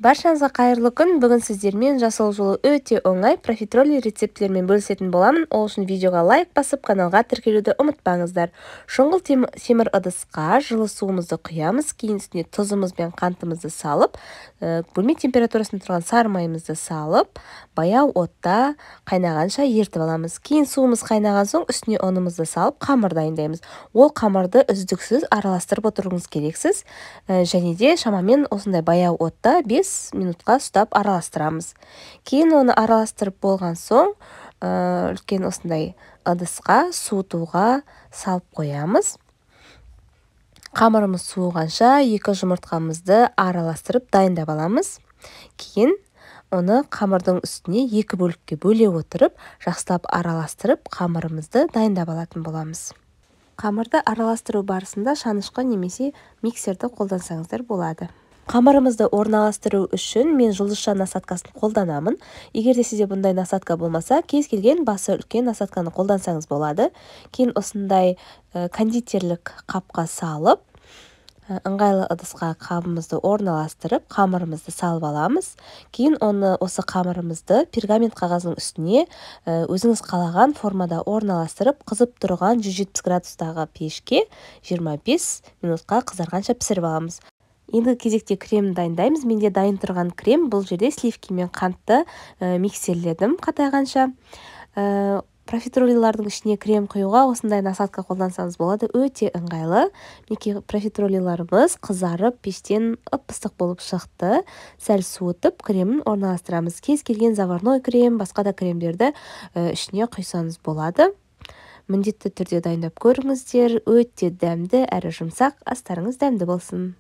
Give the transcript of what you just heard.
Баршаңызға қайырлы күн. Бүгін сіздермен жасыл жолы өте оңай профитроли рецептілермен бөлісетін боламын. Ол үшін видеоға лайк басып, каналға тіркелуді ұмытпаңыздар. Шұңғыл темір ыдысқа жылы суымызды құямыз, кейін үстіне тұзымыз бен қантымызды салып, бөлме температурасында тұрған сары майымызды салып, баяу отта қайнағанша ертіп аламыз. Кейін суымыз қайнаған соң үстіне ұнымызды салып, қамыр дайындаймыз. Ол қамырды үздіксіз араластырып отыруыңыз керексіз. Және де шамамен осындай баяу отта 5 минутқа ұстап араластырамыз. Кейін оны араластырып болған соң, үлкен осындай ыдысқа суытуға салып қоямыз. Қамырымыз суығанша 2 жұмыртқамызды араластырып дайындап аламыз. Кейін оны қамырдың үстіне 2 бөлікке бөле отырып, жақсылап араластырып, қамырымызды дайындап алатын боламыз. Қамырды араластыру барысында шанышқы немесе миксерді қолдансаңыздар болады. Қамырымызды орналастыру үшін мен жұлдызша насадкасын қолданамын. Егер де сізде бұндай насадка болмаса, кез келген басы үлкен насадканы қолдансаңыз болады. Кейін осындай кондитерлік қапқа салып, ыңғайлы ыдысқа қабымызды орналастырып, қамырымызды салып аламыз. Кейін оны осы қамырымызды пергамент қағазының үстіне өзіңіз қалаған формада орналастырып, қызып тұрған 170 градустағы пешке 25 минутқа қызарғанша пісіріп аламыз. Енді кезекте крем дайындаймыз. Менде дайын тұрған крем, бұл жерде сливки мен қантты миксерледім қатайғанша. Профитролилардың ішіне крем құюға осындай насадка қолдансаңыз болады, өте ыңғайлы. Мінекей профитролиларымыз қызарып, пештен ып-ыстық болып шықты. Сәл суытып кремін орналастырамыз. Кез келген заварной крем, басқа да кремдерді ішіне құйсаңыз болады. Міндетті түрде дайындап көріңіздер. Өте дәмді әрі жұмсақ. Астарыңыз дәмді болсын.